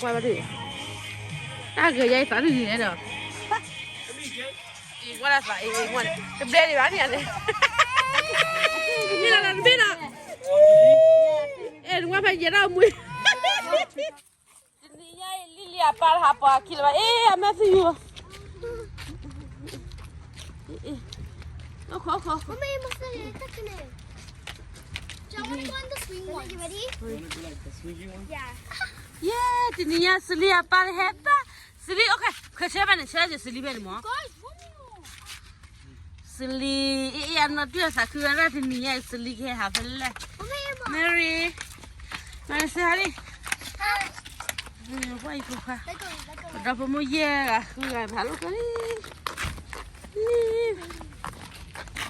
ကွၢ်ဘၣ်ဒုး, တၢ်ဂဲၤယါအံၤသးဒုးဂ့ၤလဲၣ်ဒီး, အံၤကွၢ်လၢသးအံၤ, တဘျဲဒံးဘၣ်န့ၣ်န့ၣ်, မ့ၢ်လီၤတဘ့ၣ်လီၤ, အဲၣ်နကွၢ်ဖဲယဲၢ်ဒၣ်မွေး, တနံၤညါအံၤ လံလံအပၢ်တဟးပှၤခံလၢၤဘၣ်, အ့ အမဲာ်သယိၤ, အိၣ်ခိးအိၣ်ခိး, Yay, တနံၤညါ စလံအပၢ်ဟဲဘၣ်, စလံ အိၣ်ခိး, ခဲဆၢဘၣ်န့ၣ် ဆၢစ့ၢ်စလံဖဲန့ၣ်မး, စလံ, အ့ အ့ အနီၢ်တုၤအသးခုဝဲဒၣ်တနံၤညါအံၤ စလံကဟဲဟးဖဲလဲၣ်, Mary, Mary say hi, ပှၤအံၤဖိခွါ, ပဒီဖိမိၢ်ယဲၢ်ဂၤဃုဂၤဟးလိာ်ကွဲလံ, လံ,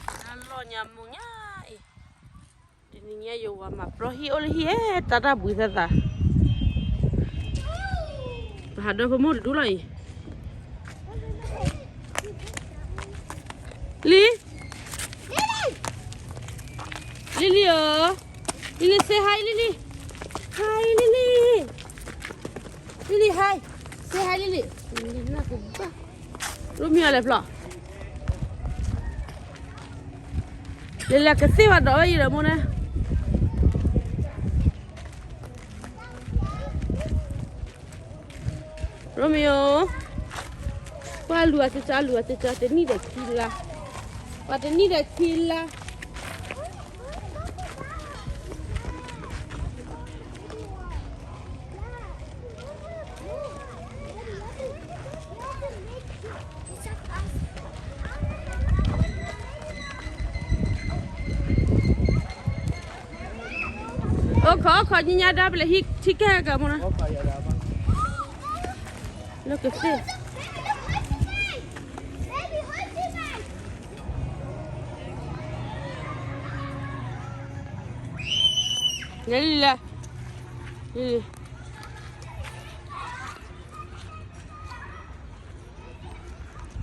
အလီၢ်ညါမိၢ်ညါအံၤ တနံၤညါယဝၤမၤပြီဟံၣ်အိၣ်လၢဟံၣ်ဧဲ တၢ်တၢ်ဘှံးသၢသး, ပဟးဒီဖိမိၢ်တဒူလီၤအံၤ, လံ, လံလံဧၢ, လံလံ say hi လံလံ, hi လံလံ, လံလံ hi, say hi လံလံ, ရိမံၤအီၤလဲၤဖျီၣ် လဲၤလဲၤကသ့ၣ်ဘၣ်ဒီးဝဲအံၤဒီးမိၢ်န့ၣ်, ရိမံၤဧၢ, ပှၤလူၤအကၠီ လူၤအကၠီ တနံၣ်ဒီးခံလါ, ပှၤတနံၣ်ဒီးခံလါ အိၣ်ခိး အိၣ်ခိး ညါညါဒၣ် ပလဲၤဟံးထံကဲကမူနီၤ, လၢကသ့ၣ် လဲၤလံလဲၤ, လံလံ, လံလံ ထံ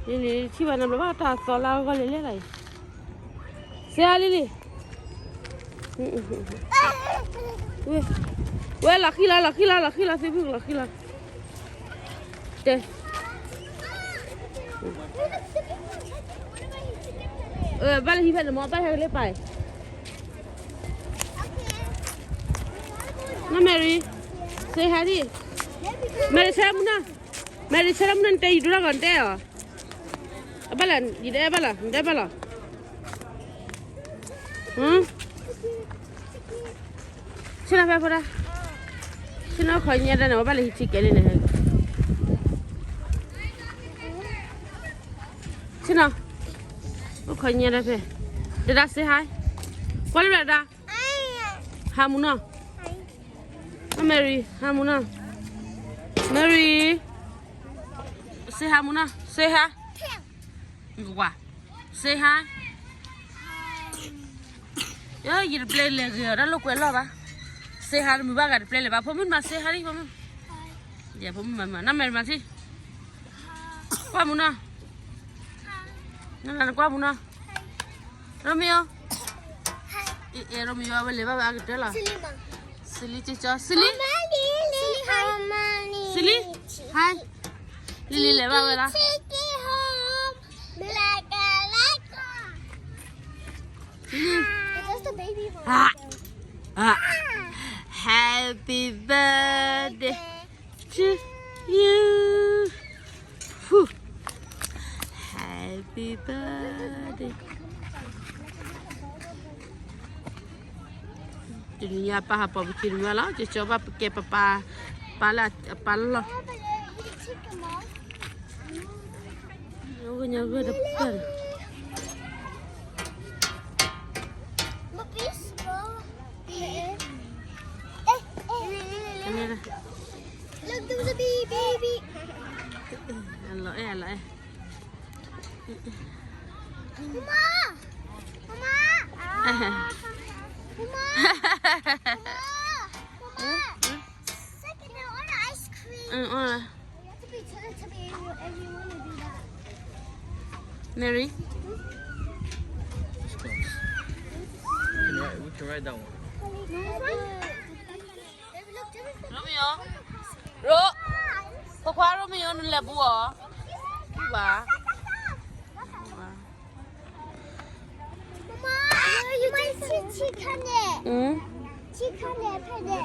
ၣ်ဘၣ်နဘျီဘၣ်တၢ်သီလၢအဂီၢ်လဲၤလဲၤလီၤအံၤ, စဲလံလံ, ဝဲ လီၤဃံလီၤ လီၤဃံလီၤ လီၤဃံလီၤ သုဖုလီၤဃံလီၤ, တဲ ဘၣ်လၢဟံၣ်ဖဲန့ၣ်မ့ၢ် ဘၣ်ဟဲကလၢပၢ်အံၤ, နီၢ် Mary, say hi ဒံး, Mary ဆၢမူနီၤ, Mary ဆၢမူနီၤ နတဲယဒိၣ်ထီၣ်ကီး နတဲအီၤ, အဘၣ်လီၤ ယဒဲဘၣ်လီၤ နဒဲဘၣ်လီၤ, ဆ့ၣ်နီၤဖဲဖိဒၣ်, ဆ့ၣ်နီၤခီညါဒၣ်န့ၣ် ဝဲဘၣ်လၢဟံၣ်ထံကဲလံန့ၣ်, ဆ့ၣ်နီၤ, အိၣ်ခီညါဒၣ်ဖဲ, ဒဒၣ် say hi, ကွၢ်လၢဒၣ်, ဟါမူနီၤ, Mary ဟါမူနီၤ, Mary, say hi မူနီၤ say hi, ကွၢ် say hi, ယတပျဲလဲၤဂ့ၤအီၤ တၢ်လိာ်ကွဲလီၤဘၣ်, say hi တမုာ်ဘၣ်ဂၤတပျဲလဲၤဘၣ် ဖိမုၣ်မၤ say hi ဒံး ဖိမုၣ်, ယဖိမုၣ်မၤမၤ နီၢ် Mary မၤထံၣ်, ကွၢ်မူနီၤ, နကွၢ်မူနီၤ, Romeo, အဲ Romeo ဝဲလဲၤဘၣ်ဝဲအကတၢၢ်လီၤ, စလံကၠီ စလံ, စလံ hi, လံလံလဲၤဘၣ်ဝဲလီၤ, လံလံ, Happy birthday to you, Happy birthday. တနံၤညါပၢ်ဟးပိာ်ပခံတမံၤလီၤ ကၠီဘၣ်ပကဲပပၢ်, ပၢ်လၢအပၢ်လီၢ်, ညါဂ့ၤတပၢၢ်, Look, there's a bee, baby. အလီၤအဲၣ် အလီၤအဲၣ်, Mama, Mama, Mama, Mama, Mama. Second, I want ice cream. အင်း, အင်း, You have to be Teletubby if you, if you want to do that. Mary. This close. We can ride, we can ride that one. Baby, look, Jimmy. Romeo. Ro-, ခွါရိမ့ၤယိ နလဲၤဘူးအီၤ, ဘူးဘၣ်. မမ ယမ့ၢ်ဆံဆံခါန့ၣ်, ဆံခါန့ၣ်ဖဲန့ၣ်.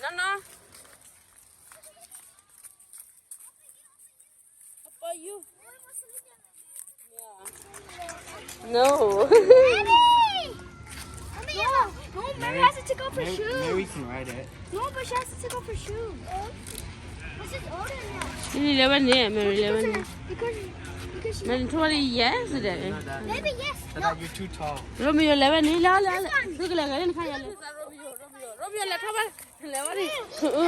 No, no. How about you? Yeah. No. Baby! No, no, Mary has to take off her shoe. Mary can ride it. No, but she has to take off her shoe. This is older now. Mary eleven, yeah, Mary eleven. Because, because, because she Mary twenty yesterday. Maybe yes. No. You're too tall. Romeo eleven န့ၣ် လၢလၢလၢ သုကလဲၤဂဲၤန့ၣ်ခါယၤလၢ Romeo လဲၤထီၣ်ဘၣ် လဲၤဝဲန့ၣ်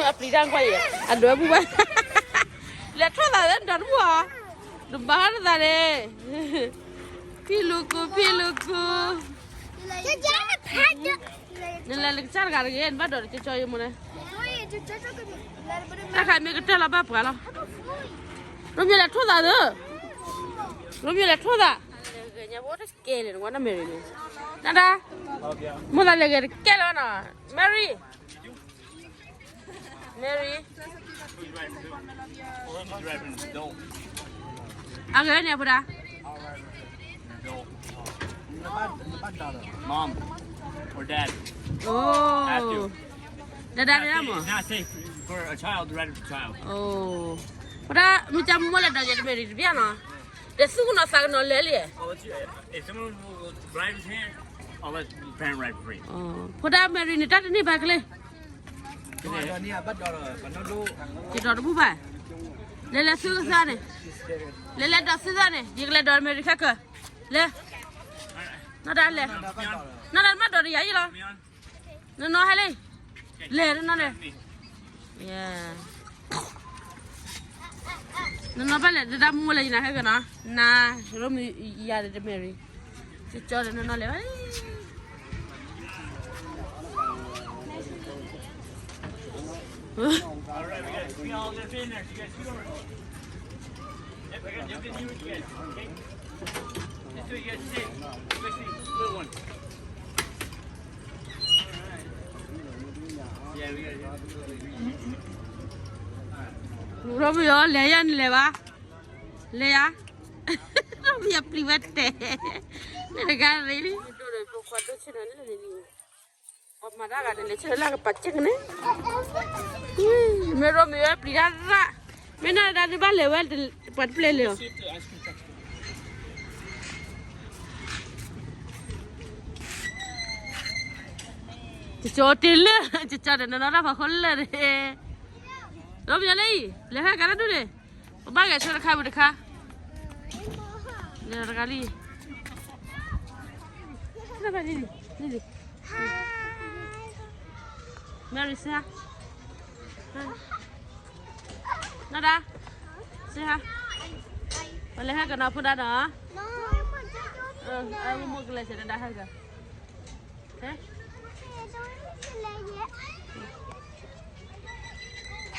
အပျံၤတၢ်ကွၢ်ယဲ အဒွဲပူၤဘၣ် လဲၤထီၣ်သးလၢဒီတပူၤဧါ တဘၣ်တသးန့ၣ် ဖံလူၤကူ ဖံလူၤကူ နလဲၤလၢကစၢ်တဂၤတဂ့ၤ နဘၣ်ဒိးတကၠီယမိၢ်န့ၣ် တၢ်ခါမ့ၢ်ကတၢၢ်လီၤဘၣ်ပှၤလီၤ ရိမ့ၤလဲၤထီၣ်သးသၢ ရိမ့ၤလဲၤထီၣ်သး လဲၤဂဲၤညါဘိတကဲလၢၤနဝဲနမဲရံန့ၣ် နဒါ မိၢ်သးလဲၤဂဲၤတကဲလၢၤနီၤ Mary Mary အဂဲၤန့ၣ်အဖိဒါ Mom or dad. အိ Have to. ဒဒါန့ၣ်မ့ၢ် It's not safe for a child to ride with a child. အိ ဖိဒါ မ့ၢ်ကမိၢ်လဲၤဒီးယတမဲရံတဘျီနီၤ ဒီးသူကနီၤသးကနီၤလဲၤလံ If someone will drive his hand, I'll let the parent ride for free. ဖိဒါမဲရံန့ၣ် တၢ်တန့ၢ်ဘၣ်ကလဲၣ် ယဒီးတဘူၣ်ဘၣ် လဲၤလဲၤသုကသၣ်န့ၣ် လဲၤလဲၤဒီးသုသၣ်န့ၣ် ယကလဲၤဒီးမဲရံခဲကၢၤ လဲၤ နီၢ်ဒါလဲၤ နီၢ်ဒါမ့ၢ်ဒီးတယၤအံၤလီၤ နီၢ်နီၢ်ဟဲလံ လဲၤနီၢ်နီၢ်လဲၤ နီၢ်နီၢ်ဘၣ်လဲၤ ဒဒါမူလဲၤယနၤဟဲကနီၤ နၤ ရိမ့ၤယၤဒီးတမဲရံ ကကၠီဒီးနီၢ်နီၢ်လဲၤဘၣ် ရိမ့ၤယီၤ လဲၤယၤနလဲၤဘၣ် လဲၤယၤ ရိမ့ၤယီၤပျံၤဝဲတဲ နတဂၤရ့ ပမၤတၢ်ဂၤန့ၣ်လဲၤဆၢလၢကပာ်စ့ၢ်ကန့ၣ် မ့ၢ်ရိမ့ၤယီၤပျံၤတၢ်ရၣ် မ့ၢ်နီၢ်ဒါန့ၣ်ဘၣ်လဲၤဝဲ ပှၤတပျဲၢ်လၢၤ ကကၠီတ့ၢ်လၢ ကကၠီဒီးနီၢ်နီၢ်တၢ်ဖးခိၣ်လၢာ်န့ၣ် ရိမ့ၤယီၤလၢအံၤ လဲၤဟဲကၤတၢ်ဒူၣ်န့ၣ် ပဘၣ်ဂဲၤဆၢတခါဝံၤတခါ လဲၤတဂၤလံ လံလံ Mary စဟါ နီၢ်ဒါ စဟါ ပလဲၤဟဲကနီၤဖိဒါနီၤ အမိၢ်ကလဲၤဆဲးနဒါဟဲက ဟဲ မၤနံၤယၤ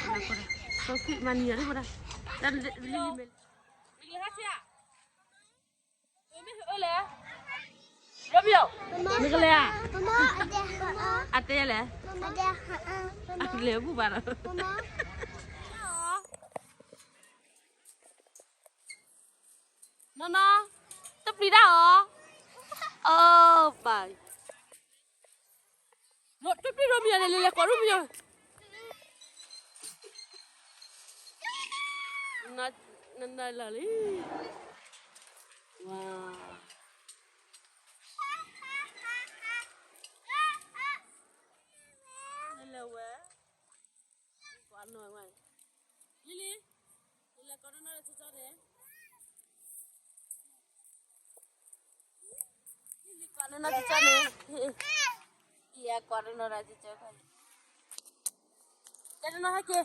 ဒ်ဖိဒါ တၢ်လံလံမဲ မ့ၢ်လၢဟါဆံးဧါ မ့ၢ်ဟဲလဲၣ် ရိမ့ၤယီၤ မ့ၢ်ကလဲၤဧါ အတဲလဲၣ် အလဲၤဘူၣ်ဘၣ်ဒီး နီၢ်နီၢ် တပျံၤတၢ်အီၤ အိၣ်ဘၣ် တပျံၤရိမ့ၤယီၤန့ၣ် လဲၤလဲၤကိးရိမ့ၤယီၤ နနလီၤလံ ဝါ နလဲၤဝဲ ကွၢ်နီၢ်ဝဲ လံလံ နလဲၤကိးနီၢ်နီၢ်ဒီးကၠီကၠီန့ၣ် လံလံ ကွၢ်နီၢ်နီၢ်ကၠီကၠီန့ၣ် ယကွၢ်နီၢ်နီၢ်ဒီးကၠီကၠီ ကဲနီၢ်နီၢ်ဟဲက့ၤ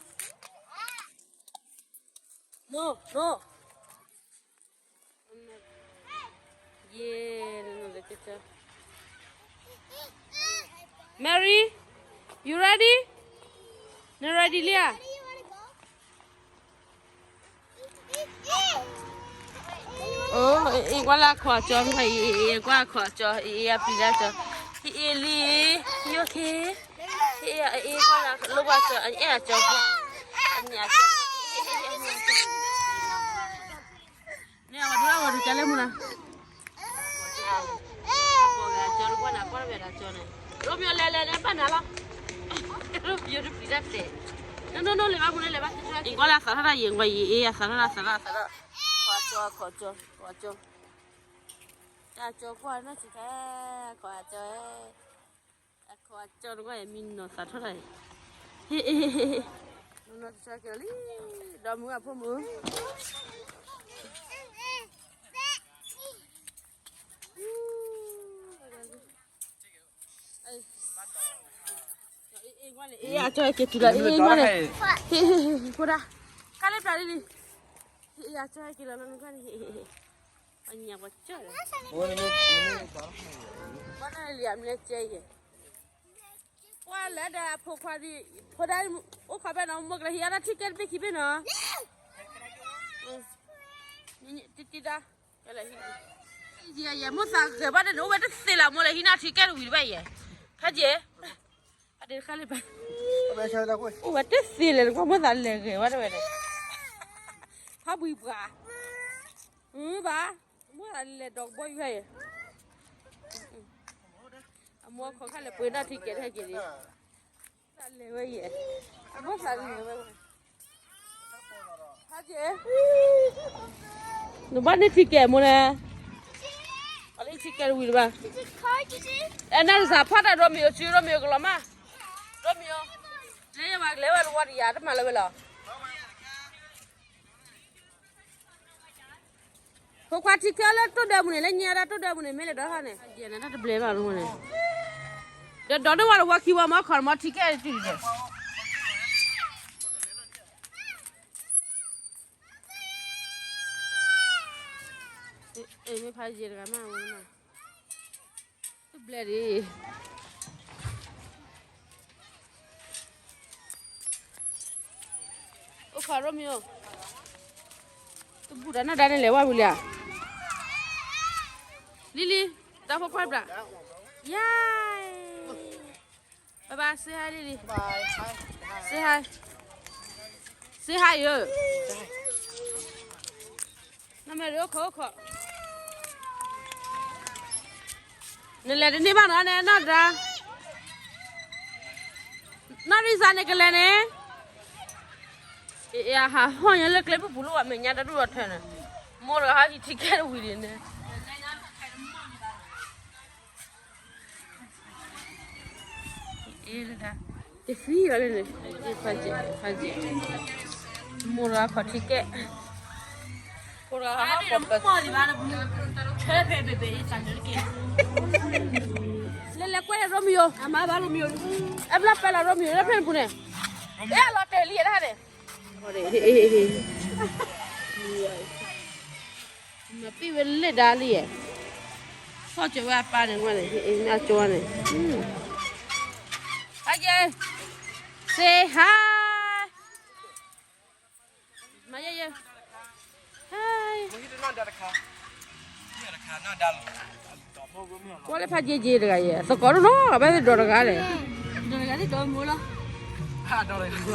No, no. Yeah, no, no, no, no. Mary, you ready? န ready လံဧါ အိ အံၤကွၢ်လၢအခီၣ်ကၠီ မ့ၢ်အံၤ အံၤကွၢ်အခီၣ်ကၠီ အံၤအံၤအပျံၤလၢကၠီ အံၤအံၤလံ ယိၣ် ကဲ, ဟ့ၣ်အအ့ၣ်ကွၢ်လၢ လိၣ်ဘၣ်ကၠီ အအဲၣ်အကၠီကွၢ်, အန့ၣ်အကၠီ, န့ၣ်အဝဲဒၣ် အဝဲဒၣ်ကလဲၣ်မူနၤ, ကၠီတကွၢ်နၤ ကွၢ်ဝဲဒၣ်ကၠီန့ၣ်, ရိမ့ၤလဲၤလဲၤန့ၣ် ဘၣ်နၤလီၤ, ရိမ့ၤတပျံၤတၢ်တဲာ်, နိနိနိ လဲၤဘၣ်မူန့ၣ် လဲၤဘၣ်, ယကွၢ်လၢအသးထီၣ်တၢ်ယံၤ ကွၢ်ယံၤအ့ၣ် အသးထီၣ်တၢ် သးထီၣ် သးထီၣ်, ခီကၠီ ခီကၠီ ခီကၠီ, တၢ်ကၠီကွၢ်နီၢ်ဆံးခဲ, ခီကၠီ အခီအကၠီတကွၢ်အံၤ မံနီၤသးထီၣ်တၢ်အံၤ, နီၤနီၤတဆၢက့ၤလီၤလံ, ဒီးမုၢ်အဖိမုၣ်, အကၠီဟဲက့ၤတုၤလီၤ အ့ၣ် အ့ၣ် ကွၢ်န့ၣ် ဖိဒၣ်, ကါလၢပျၢ်လံလံ, အကၠီဟဲက့ၤလီၤလီၤ နကွၢ်န့ၣ်, ပှၤညၣ်ပှၤကၠီလီၤ, ဘၣ်နီၢ်လံၤအမလဲၣ်ကဲယဲၢ်, ကွၢ်လၢဒၣ်ဖိခွါဒံး, ဖိဒၣ်, အိၣ်ခိးဖဲနီၤ မိၢ်ကလဲၤဟံးအါတၢ်ထံကဲတဘ့ၣ်ခံဘ့ၣ်နီၤ, တံတံဒါ, ယဲၢ်မိၢ်သးဂဲၤဘၣ်ဒီး အိၣ်ဝဲတသ့လၢမိၢ်လဲၤဟံးန့ၢ်ထံကဲတဝံၤတဘၣ်ယဲၢ်, ဖးယဲၢ်, အဒ့တခါလၢပှၤ, အိၣ်ဝဲတသ့လၢၤ နကွၢ်မိၢ်သးလဲၤဂဲၤဘၣ်တဝဲန့ၣ်, ဖးဘှံးပှၤ, ဘၣ်, မိၢ်သးလဲၤဒီးကဘီယူၤဖဲယဲၢ် အမိၢ်အခီခါလဲၤပှ့ၤဒၣ်ထံကဲတဟဲက့ၤန့ၣ်, သးလဲၤဝဲယဲၢ်, အမိၢ်သးလဲၤဝဲ, နဘၣ်န့ၢ်ထံကဲမိၢ်န့ၣ်, အလၢထံကဲတဝံၤတဘၣ်, အဲ နစးဖီၣ်တၢ်ရိမ့ၤဧိၤ စုရိမ့ၤဧိၤကလီၤမး, ရိမ့ၤဧိၤ, လဲၤယမၤကလဲၤဝဲတဝီတယၤ တမၤလၢဝဲလီၤ. ဖိခွါထံကဲလၢတိၢ်ဒၢပူၤန့ၣ် လၢညါဒၣ်တိၢ်ဒၢပူၤန့ၣ် မ့ၢ်လဲၤဒီးဟီန့ၣ် ယဲၢ်န့ၣ်တၢ်တဘျဲဘၣ်န့ၣ်, ဒီးဒီးန့ၢ်ဝဲတဝီခံဝီမ့ၢ်ခီမ့ၢ်ထံကဲတုၤဒီး, မ့ၢ်ဖးယံၤတဂၤမးဝဲမး, တဘျဲဒံး အိၣ်ခိးရိမ့ၤဧိၤ, တဘူၣ်တၢ်နီၢ်ဒါန့ၣ်လဲၤဝဲဝံၤလံဧါ, လံလံ, တၢ်ဖိခွါတဘျီ, ယါ, ဘၣ်ဘၣ် say hi လံလံ, say hi, say hi ဧၢ, နမ့ၢ်အိၣ်ခိးအိၣ်ခိး နလဲၤတန့ၢ်ဘၣ်နီၤန့ၣ် နီၢ်ဒါ, နီၢ်ရံစါန့ၣ်ကလဲၤန့ၣ်, အဟးဟီၣ်ညါလၢကျဲမုၢ်ပူၤလၢဝဲမဲာ်ညါတၢ်ဒူၣ်ထီၣ်ထၢန့ၣ်, မိၢ်တဂၤဟးဟံးထံကဲတဝံၤဒံးန့ၣ် တသံလီၤလၢန့ၣ်, ဖးကဲ, ဖးကဲ, မိၢ်တဂၤခီၣ်ထံကဲ, ဖိတဂၤဟးဟီၣ်ပှၤပၢၤ, လဲၤလဲၤကွဲလၢရိမ့ၤဧိၤ, အမၤဘၣ်ရိမ့ၤဧိၤ, အဘျီပၢလီၤရိမ့ၤဧိၤလၢဖဲန့ၣ်ပူၤန့ၣ်, အဲၣ်လီၤတဲာ်လံတၢ်န့ၣ်, မၤပ့ၢ်ဝဲလၢဒါလံယဲၢ်, ဖီၣ်ကၠီၤဝဲအပၢ်န့ၣ် ကွၢ်န့ၣ် အကၠီၤန့ၣ်, ဖးကဲ, say hi, မၤယဲယဲ, hi, ကွၢ်လၢဖးကဲကဲတဂၤယဲၢ် သကိးတနီၤ ဘၣ်သ့ၣ်ဒီးတဂၤလဲၣ်, ဒီးတဂၤသ့ၣ်ဒီးမိၢ်လီၤ, ဒီးတဂၤ, ပှၤဒီးလီၤဝဲဖးကဲဒီးက့ၤ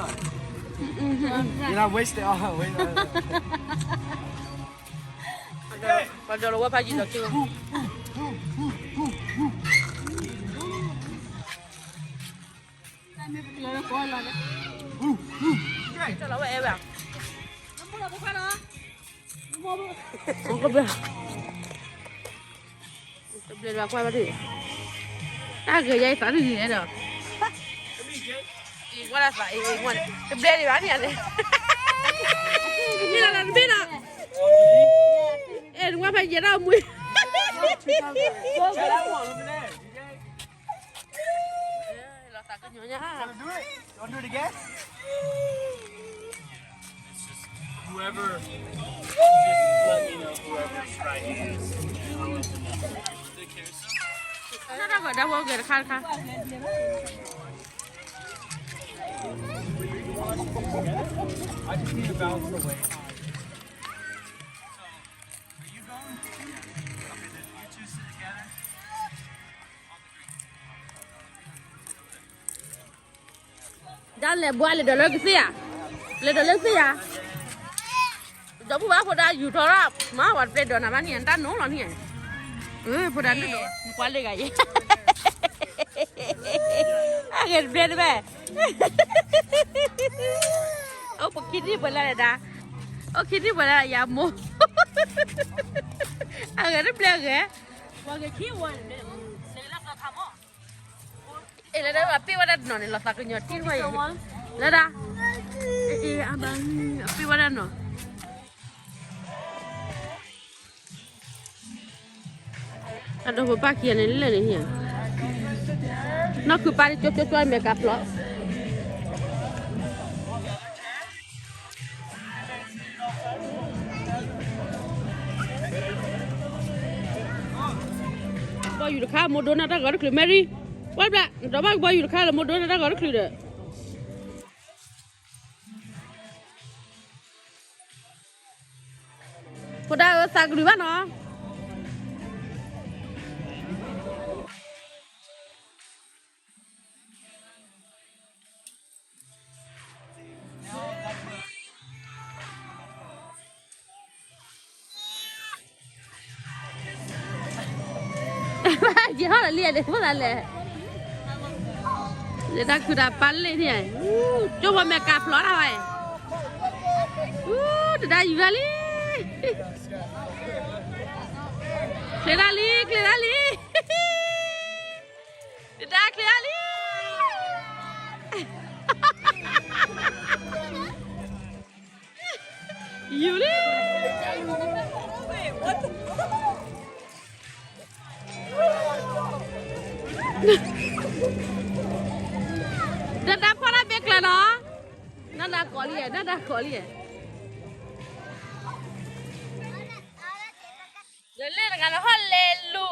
ကလီၤဝဲအဲၣ်ဝဲ, ကဘျၢ, ကဘျၢဒံးဘၣ်ကွၢ်ဘၣ်ဒံး, တၢ်ဂ့ၤယဲအသးဒ်န့ၣ်ဒီး, ကွၢ်လၢသးအံၤ, ကဘျၢဒံးဘၣ်န့ၣ်န့ၣ်, မ့ၢ်လီၤတဘ့ၣ်လီၤ, အဲၣ်နကွၢ်ဖဲယဲၢ်ဒၣ်မွေး လီၤသးကညီၤညါ, Wanna do it? You wanna do it again? It's just whoever, just let me know whoever's right here is. I'll let them know. They care so much. နတၢ်ဂီၤဒၣ်ဝဲဂဲၤတခါတခါ, I just need to bounce away. So, are you going? Okay, then you two sit together. On the green. တၢ်လဲၤဘှါလဲၤဒိးလၢကသ့ၣ်ဧါ, လဲၤဒိးလၢကသ့ၣ်ဧါ, ဒီပုၢ်ဝဲၢ်ဖိဒါယူၤထီၣ်ထီၣ်, မၤဝဲတပျဲဒိးနၤဘၣ်န့ၣ် တၢ်နိလီၤန့ၣ်, ဖိဒါန့ၣ်ဒိး, နကွၢ်လၢဂၤယဲ, အဂ့ၤတပျဲတဘၣ်, အိၣ်ပခံနံၣ်ပှဲၤလၢဒၣ်, အိၣ်ခံနံၣ်ပှဲၤလၢယမိၢ်, အဂ့ၤတပျဲဂ့ၤ အဲ လၢဒၣ်အပ့ၢ်ဝဲဒၣ်တနီၤန့ၣ် လီၤသးကညီၤတံၢ်ဝဲအံၤ, လၢဒၣ်, အ့ အဘၣ်, အပ့ၢ်ဝဲဒၣ်နီၤ, အဒီဖိပၢ်ခံဂၤန့ၣ်လၢာ်န့ၣ်, နီၢ်ခုပၢ်န့ၣ်ကၠီကၠီကၠီမဲာ်ကးဖျိး ဘီယူၤတခါ မိၢ်ဒိနၢ်တၢ်ဂီၤတချုး Mary, ဝဲဘျး နဒီးဘၣ်ကဘီယူၤတခါလၢမိၢ်ဒိနၢ်တၢ်ဂီၤတချုးဒီး, ဖိဒါအၢသးကဒုးဘၣ်နီၤ. ယဟီၣ်လီၤလံ အဒဲးဖိသးလဲၣ်, လၢတၢ်ခုတၢ်ပၢ်လံန့ၣ်, ကၠိဖိမဲာ်ကးဖျိးတၢ်ဝဲ, တဒါယူၤဒၣ်လံ, ချ့ဒၣ်လံ ချ့ဒၣ်လံ, တဒါချ့ဒၣ်လံ. ယူၤလံ, တဒါဖီၣ်တၢ်ဘ့ၣ်ကျၢၤနီၤ, နဒၣ်ကိးလံ, နဒၣ်ကိးလံ, လၢလၢတဂၤလၢဟီၣ်လဲၤလူၤ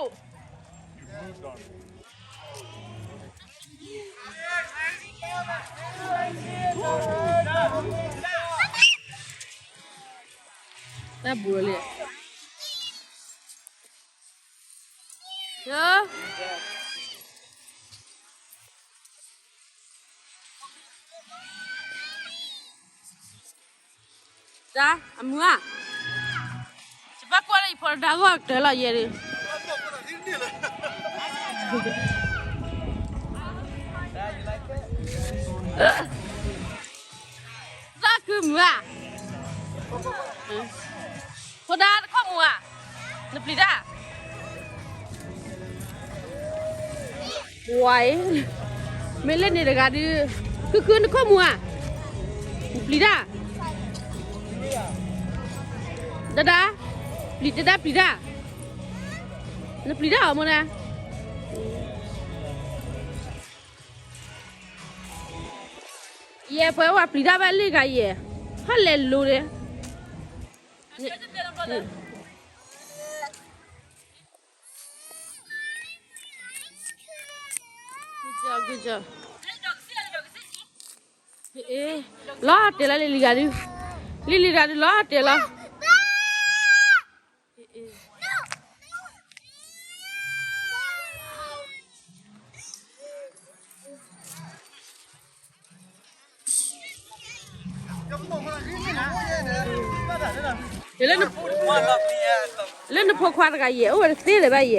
တၢ်ဘူးလံ, တၢ်အမုၢ်ဧါ, ယဘၣ်ကွၢ်လၢယဖိတဒါဂီၢ်ကတၢၢ်လီၤယဲဒၣ်, တၢ်ခုမုၢ်ဧါ, ဖိဒါတခိၣ်မူၤဧါ, နပျံၤတၢ် ဝါအံၤ, မ့ၢ်လၢန့ၣ်တဂၤဒုး, ခုခုနခိၣ်မူၤဧါ, နပျံၤတၢ်, တဒါ, ပျံၤတဒါပျံၤတၢ်, နပျံၤတၢ်အီၤမ့ၢ်ဒၣ်, ယဲပှၤဝဲပျံၤတၢ်ဘၣ်လံဂၤယဲ, ဟီၣ်လဲၤလိၤဒီး လီၤတဲာ်လီၤလံၤလံၤဂၤဒုး, လံၤလံၤဂၤဒုးလီၤတဲာ်လီၤ. လၢနဖိခွါတဂၤယဲၢ် အိၣ်ဝဲတသ့လၢၤဘၣ်ယဲၢ်. ယဲ, လဲ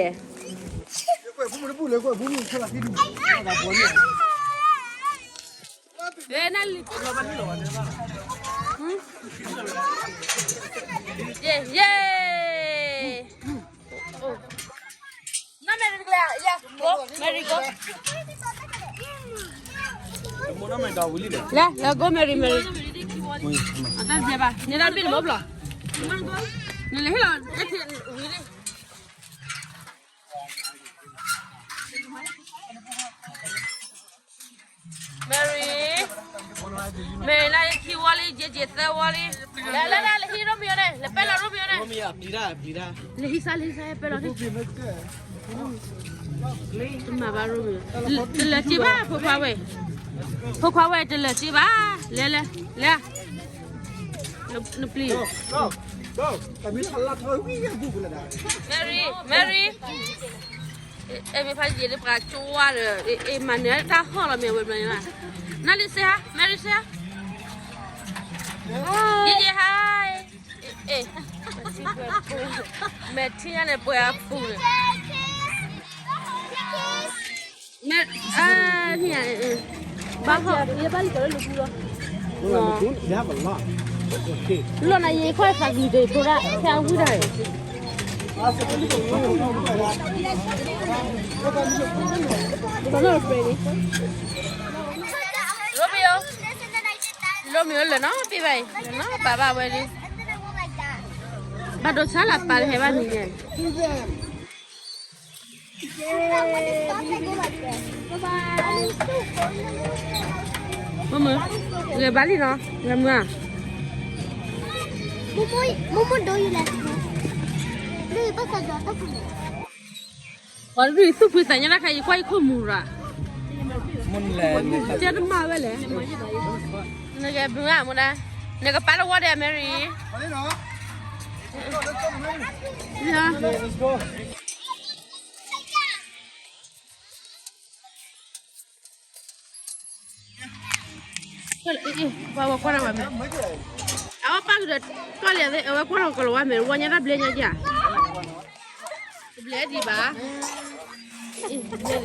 ၤ, လဲၤ go Mary, Mary. အတၢ်ဘျဲဘၣ်, န့ၣ်တၢ်ဘ့ၣ်တဘိဘျီ, နလဲၤဟ့ၣ်လီၤ, Mary, Mary လၢခံဝီလံ ယဲၢ်က့ၤသၢဝီလံ, လဲၤ လဲၤ လဲၤ လဲၤဟံးရိမ့ၤန့ၣ်, လဲၤပဲလီၤရိမ့ၤန့ၣ်, လဲၤဟံးစါ လဲၤဟံးစါ ပဲလီၤန့ၣ်, တမၤဘၣ်ရိမ့ၤ, တလၢၤစ့ဘၣ် ဖိခွါဝဲ, ဖိခွါဝဲတလၢၤစ့ဘၣ်, လဲၤ လဲၤ လဲၤ, နပျံၤ, Mary, Mary. အဲမ့ၢ်ဖးယံာ်လၢပှၤကၠိဝါဒီး အဲမၤနၢၤတၢ်ဟီၣ်လီၤမ့ၢ်ဝဲဘျီန့ၣ်လီၤ. နၢ်လံ say hi, Mary say hi. ယံာ်ယံာ် hi. အဲ မဲာ်ထံညါန့ၣ်ပှဲၤအပူၤန့ၣ် မဲာ် ဘၣ်ဟီၣ် ယဘၣ်လံကလၢလူၤပူၤလီၤ. လီၤနၤယံာ်ခွဲးသးကံၤဒ့းဖိဒၣ် ဖဲအဝံၣ်တၢ် Romeo, Romeo လၢနီၤ ပ့ၢ်ဘၣ်အံၤ လၢနီၤ ဘၣ်ဘၣ်ဝဲလံ ဘၣ်ဒိဆါလၢပၢ်တဟဲဘၣ်န့ၣ် မ့ၢ်မ့ၢ် ဂဲၤဘၣ်လံနီၤ ဂဲၤမုၢ်ဧါ မ့ၢ်မ့ၢ်ဒိယလဲၣ် ပှၤတဒုးသူၣ်ဖှံသးညီတၢ်ခါ ယကွၢ်ယခိၣ်မူၤရၤ တဲတမၤဝဲလဲၣ် နဂဲၤမုၢ်ဧါ မူဒါ နကပာ်လၢဝီဒဲး Mary ပှၤဝဲကွၢ်ထီၣ်ဝဲမ့ၢ် အဝဲပၢ်ကဒီး ကီၢ်လံ အဝဲကွၢ်ထီၣ်ကလီၤဝါမ့ၢ် ဝီညါတၢ်ဘျဲညါယၤ တဘျဲဒံးဘၣ် တဘျဲ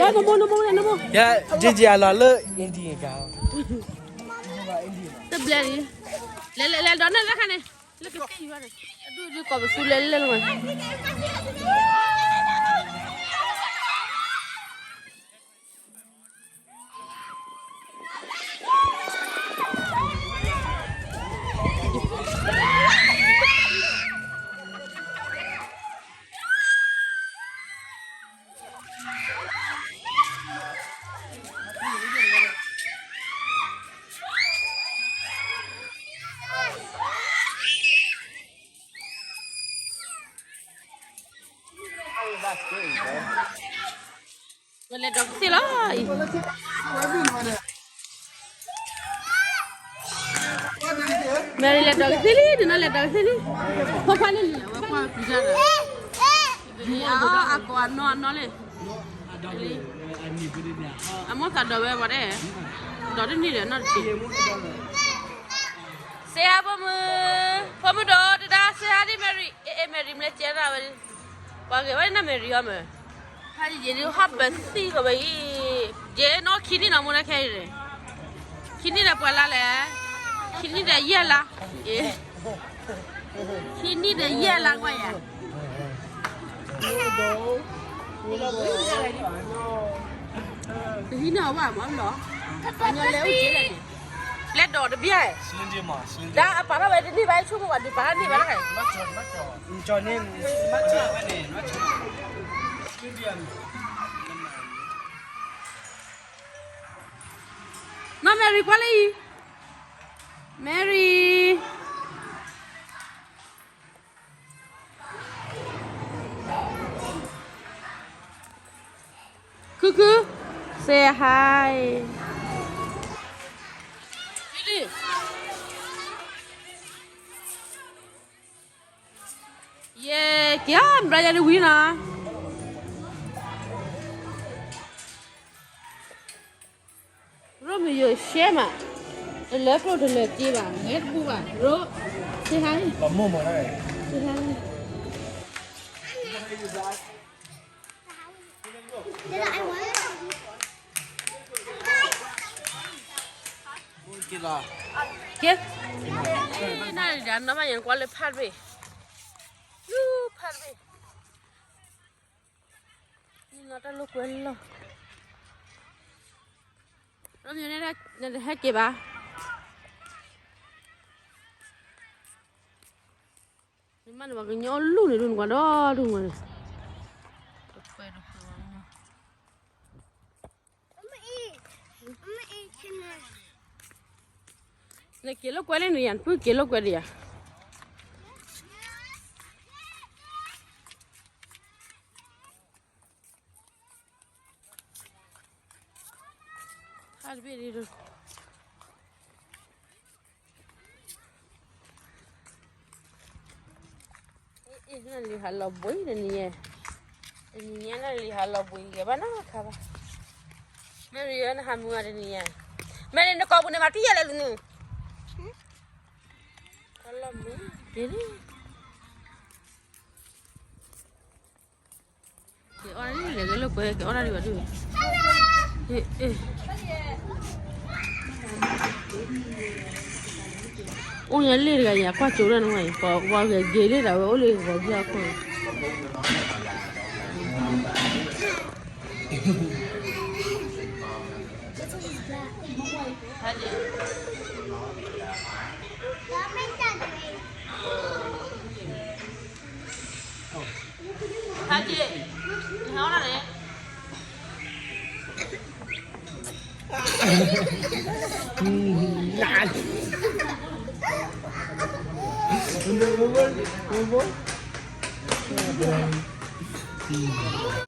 ဒံးဘၣ် နမိၢ် နမိၢ် နမိၢ် ယဲ Gigi အလီၤလၢ Indian က တဘျဲဒံး လဲၤလဲၤလဲၤဒီးနဲၣ်လၢခါန့ၣ် လၢကသ့ၣ်ယွၤန့ၣ် အဒူၣ်ဒုးကိးပသူလဲၤလဲၤလီၤ ဝဲလဲၤဒီးကသ့ၣ်လီၤ Mary လဲၤဒီးကသ့ၣ်လံ နနီၢ်လဲၤဒီးကသ့ၣ်လံ ဖီဖီလံလံ အဝဲကွၢ်ပူၤတၢ်ဒီး အကိးအနီၢ်အနီၢ်လံ အမိၢ်သးဒီးဝဲဝဲဒၣ် ဒီးတန့ၢ်ဒီးနီၢ်တထံး say hi ဖိမုၣ် ဖိမုၣ်ဒီးတဒါ say hi ဒ် Mary အဲ အဲ Mary မ့ၢ်လဲၤကဲနၤဝဲ ပှၤဂ့ၤဝဲဒၣ်န Mary ဟီမ့ၢ် ဖးယံာ်ဒ်ဟီၣ်ပသံၣ်ကဘၣ်အံၤ ယဲနီၢ်ခံနံၣ်နီၤ မူဒါခဲအံၤန့ၣ် ခံနံၣ်ဒီးပှဲၤလါလဲၣ် ခံနံၣ်ဒီးယဲၢ်လါ ခံနံၣ်ဒီးယဲၢ်လါကွၢ်ယၤ တဟံးန့ၢ်အဝဲမ့ၢ်လီၤ ပှၤညီလဲၤအိၣ်က့ၤလဲၣ်န့ၣ် လဲၤဒီးတဘျီ ဒါအပာ်ထီၣ်ဝဲတန့ၢ်ဘၣ် ဆိကမိၣ်ပှၤဒုးပာ်ထီၣ်န့ၢ်ဘၣ်လၢ နီၢ် Mary ကွၢ်လၢအံၤ Mary ခုခု say hi ယဲ က့ၤအီၤ ဘျီယၤဒ်ဝံၤနီၤ ရိမ့ၤယိၤရှဲမး တလၢကျိၣ်တလၢက့ဘၣ် ငဲတပူၤဘၣ် ရိ say hi say hi က့ၤ နၤဒီးနီၢ်မး ယကွၢ်လၢဖးတဘ့ၣ် ဖးတဘ့ၣ် နီၢ်တၢ်လိာ်ကွဲလီၤ နမ့ၢ်နတဟဲက့ၤဘၣ် နမ့ၢ်နဘၣ်ကညီလူန့ၣ် ဒိၣ်နကွၢ်ဒီဒိၣ်မးန့ၣ် တခွဲးတခွဲးဝဲ နက့ၤလိာ်ကွဲလၢနယၤ နပုၢ်က့ၤလိာ်ကွဲဒီးယၤ ဖးတဘ့ၣ်ဒ်ဒီး နလံၤဟးလီၤဘှံးတနံၤညါ, တနံၤညါနလံၤဟးလီၤဘှံး ဂဲၤဘၣ်နီတခါဘၣ်. မ့ၢ်ရံၤဧၢ နဟးမုာ်ဂၤတနံၤညါ, မ့ၢ်န့ၣ် နကိာ်ပူၤန့ၣ် မၤတံၢ်ယဲၢ်လဲၣ်လံန့ၣ်, ကလီၤမုာ်, က့ၤအီၣ်တၢ်ဒ်လဲၣ် က့ၤလၢကွဲ က့ၤအီၣ်တၢ်ဒ်ဘၣ်ဒ်ဝဲ, အိၣ်ညါလ့ၣ်တဂၤအံၤ အကွၢ်ကၠိတၢ်နဝဲအံၤ ပှၤဂဲၤက့ၤလ့ၣ်ဒၣ်ဝဲ အိၣ်လၢဂီၤဖျၢၣ်အခိၣ်န့ၣ် ဟဲက့ၤ, နဟဲအီၣ်တၢ်န့ၣ်, န,